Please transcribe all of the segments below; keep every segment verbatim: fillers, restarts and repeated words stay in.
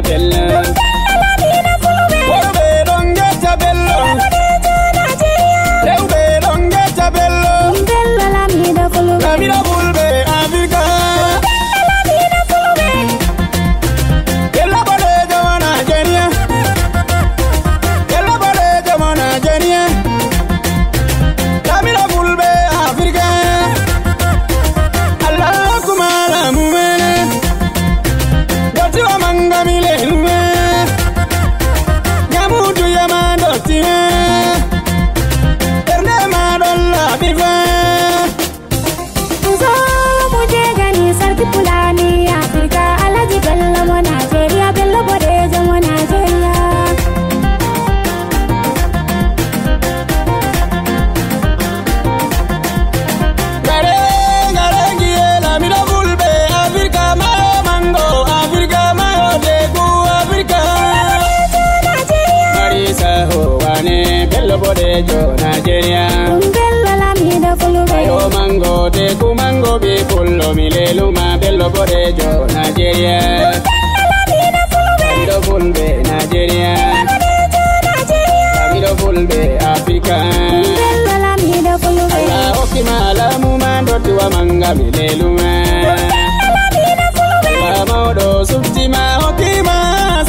Bello. Worɓe ɗon ngecca Bello. Rewɓe ɗon ngecca Bello. Laamiɗo Fulɓe Afirka. Bello boɗeejo mo Najeriya. Bello boɗeejo mo Najeriya. Laamiɗo Fulɓe Afirka. Allah hokkuma laamu meɗen. Dottiwa manga mi lelume. Nyamudu yama dottiwa. Ɓernde ma ɗon laaɓi fa. Nzoomu jeegani sarki Pulaani Afirka, Alhaji Bello mo Najeriya, Bello boɗeejo mo Najeriya. Gare, gare, ngiye, laamiɗo Fulɓe Afirka, mayo mango, Afirka, mayo teeku, Afirka. Marisa Howane, Bello boɗeejo Najeriya. Ɗum Bello laamiɗo Fulɓe. Mayo mango, teeku mango, ɓe pullo mi leluma, Bello boɗeejo Najeriya. Ɗum Bello laamiɗo Fulɓe. Laamiɗo Fulɓe Najeriya. Laamiɗo Fulɓe Afirka. Bello laamiɗo Fulɓe. Allah hokki ma laamu ma dottiwa manga mi leluma. Bello laamiɗo Fulɓe. Allah mawɗo sufti ma hokki ma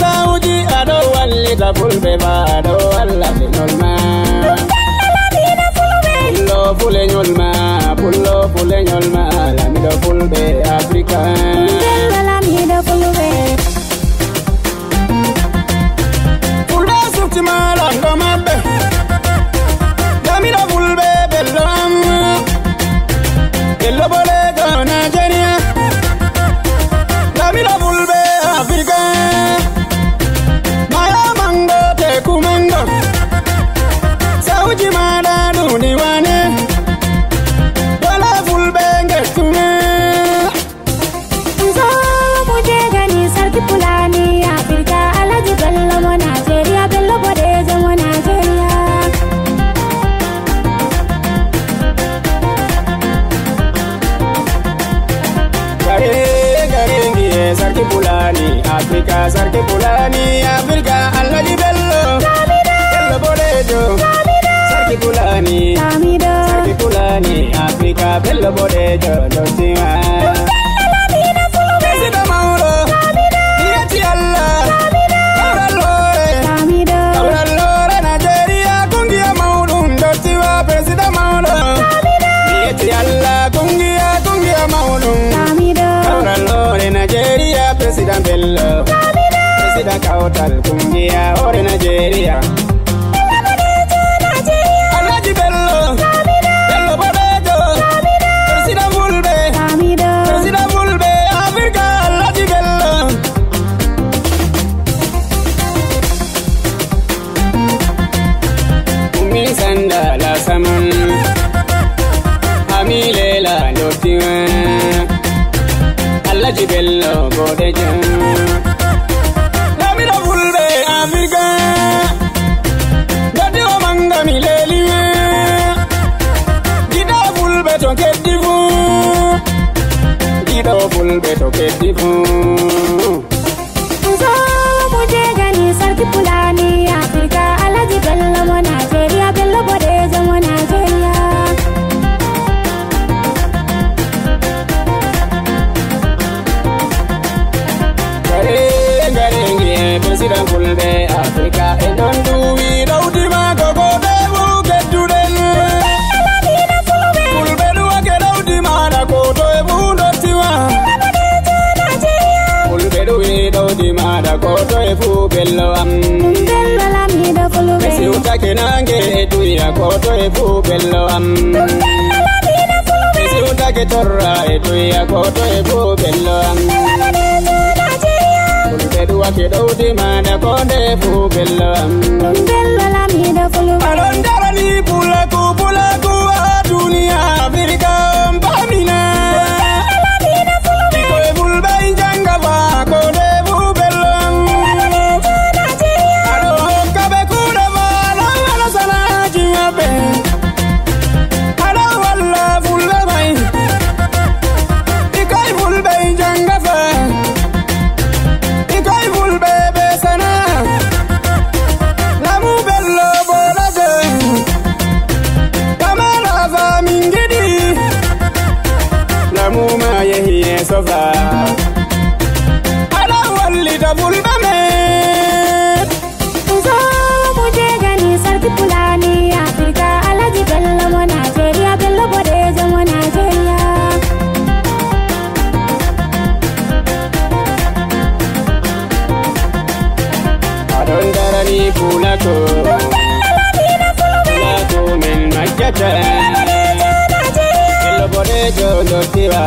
sawuji aɗo wallita Fulɓe ba aɗo walla leñol ma. Bello laamiɗo Fulɓe. Pullo fuleñol ma, pullo fuleñol ma, laamiɗo Fulɓe Afirka. Bello laamiɗo Fulɓe. Fulɓe sufti ma lanɗo maɓɓe. Laamiɗo Fulɓe Bello am. Bello boɗeejo Najeriya. Laamiɗo Fulɓe Afirka. Mayo mango, teeku mango. Sawuji maɗa ɗuɗi wane. Dole Fulɓe ngettume. Nzoomu jeegani sarki Pulaani Afirka, Alhaji Bello mo Najeriya, Bello boɗeejo mo Najeriya. Gare, gare, ngiye sarki Pulaani Afirka, sarki Pulaani Afirka, Alhaji Bello. Bello boɗeejo. Sarki Pulaani. Sarki Pulaani Afirka, Bello boɗeejo, dottiwa. Président mawɗo. Mi yetti Allah. Kawral hoore. Kawral hoore Najeriya, kungiya mawɗum, dottiwa, président mawɗo. Mi yetti Allah, kungiya, kungiya mawɗum. Kawral hoore Najeriya, président Bello. Président kawtal kungiya hoore Najeriya. Alhaji Bello, Bello boɗeejo, Président Fulɓe, Président Fulɓe Afirka, Alhaji Bello. Ummi Sanda la saman, Ami Lela dottiwa, Alhaji Bello boɗeejo. Laamiɗo Fulɓe Afirka. Dottiwa manga mi leli. Giɗo Fulɓe to keddi fu. Giɗo Fulɓe to keddi fu. Nzoomu jeegani sarki Pulaani Afirka, Alhaji Bello mo Najeriya, Bello boɗeejo mo Najeriya. Gare, gare, ngiye, président Fulɓe Afirka, e ɗon duwi ɗowdi maako ko ɓe fu kedduɗen. Fulɓe ɗuwake ɗowdi maɗa ko to e fu dottiwa. Fulɓe ɗuwi ɗowdi maɗa ko to e fu Bello am. Bello laamiɗo Fulɓe. Ɓe siwtake nange e duya ko to e fu Bello am. Ɓe siwtake torra e duya ko to e fu Bello am. Fulɓe ɗuwake ɗowdi maɗa ko nde fu Bello am. Bello laamiɗo Fulɓe. Aɗon darani pulaku, pulaku a duniya Afirka on pamina. Ɓikkoy Fulɓe janga ba ko nde fu Bello am. Aɗo hokka ɓe kuuɗe ma, aɗo waɗa sanaaji maɓɓe. Aɗo walla Fulɓe may. Ɓikkoy Fulɓe janga fa. Ɓikkoy Fulɓe Bello boɗeejo dottiwa.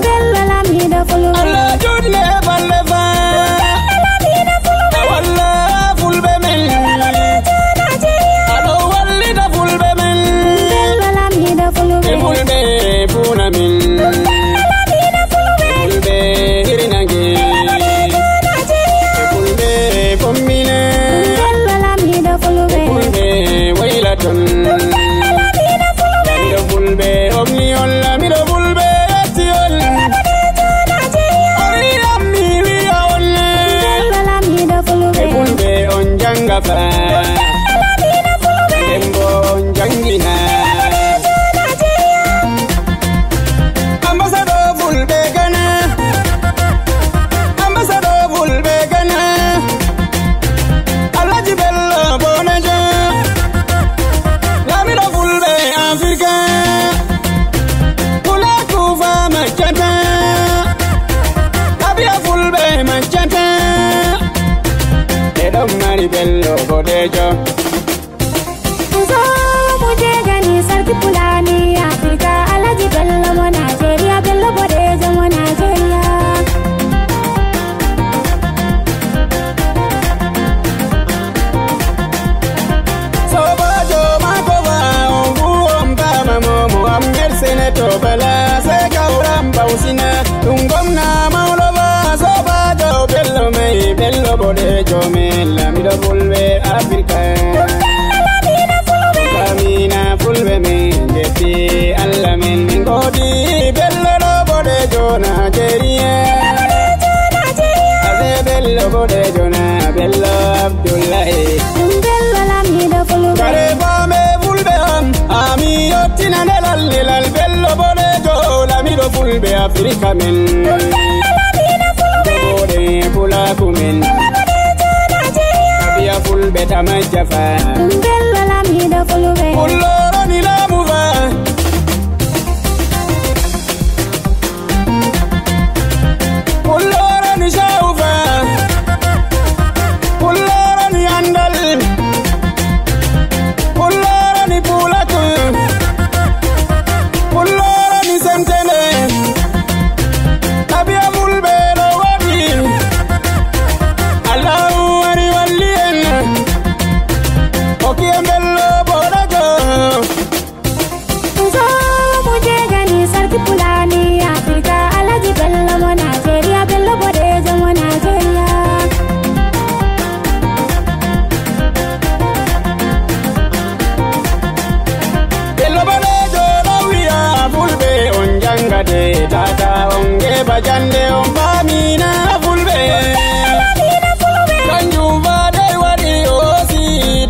Bello lamiɗo fulɓe. Allah juutle balɗe fa. Bello lamiɗo fulɓe. Walla fulɓe men. Bello boɗeejo Najeriya. Aɗo wallita fulɓe men. Bello lamiɗo fulɓe. E fulɓe fuuna men. Bello lamiɗo fulɓe. Fulɓe hirinange. Bello boɗeejo Najeriya. E fulɓe fommine. Bello lamiɗo fulɓe. E fulɓe wayla ton. Lamiɗo fulɓe omni on, lamiɗo fulɓe yetti on. On yi'ammi wi'a on. E fulɓe on janga fa. Dembo on jangina. Ambassador fulɓe Ghana. Ambassador fulɓe Ghana. Alhaji Bello Bonejo. Lamiɗo fulɓe Afrika. Pulaaku fa maccata. Abiya fulɓe maccata. Ɓe ɗon mari Bello boɗeejo. Zo mu je gani sarki Fulani Afrika, Alhaji Bello mo Najeriya, Bello boɗeejo mo Najeriya. Sobajo mako ba, on fu on bama mo, Muhammed Seneto Bala, se gauram bausina, ɗum gomna maulo ba, sobajo Bello mai, Bello boɗeejo men, lamiɗo fulɓe Afrika. Amina fulɓe men, jetti Allah men, min godi Bello ɗo boɗeejo Najeriya. Ase Bello boɗeejo na Bello Abdullahi. Ɗum Bello lamiɗo fulɓe. Kare bame fulɓe am, ami yottina nelal, nelal Bello boɗeejo, lamiɗo fulɓe Afrika men. Ɗum Bello lamiɗo fulɓe. Boɗe pulaku men. Bello boɗeejo Najeriya. Abiya fulɓe tamajja fa. Ɗum Bello lamiɗo fulɓe. Pullo roni laamu fa. Pullo roni sha'u fa. Pullo roni andal. Pullo roni pulatul. Pullo roni semtene. Abiya fulɓe ɗo waɗi. Allahu wari walli en. Hokki en Bello boɗeejo. Zo mu je gani sarki Fulani Afrika, Alhaji Bello mo Najeriya, Bello boɗeejo mo Najeriya. Bello boɗeejo ɗo wi'a fulɓe on jangate, tata on geɓa jande on famina fulɓe. Kanjum fa dey waɗi o hoosi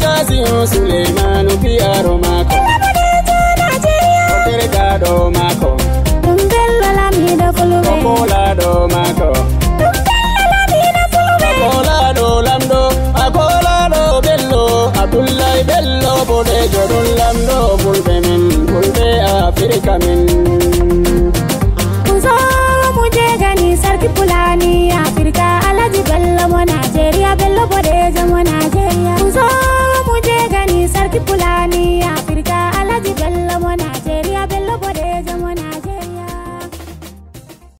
Tasiu Suleymanu piyaro maako. O dergaaɗo maako. Ɗum Bello lamiɗo fulɓe. O koolaaɗo maako. Ɗum Bello lamiɗo fulɓe. O koolaaɗo lamɗo, a koolaaɗo Bello, Abdullahi Bello boɗeejo ɗum lamɗo fulɓe men, fulɓe Afirka men.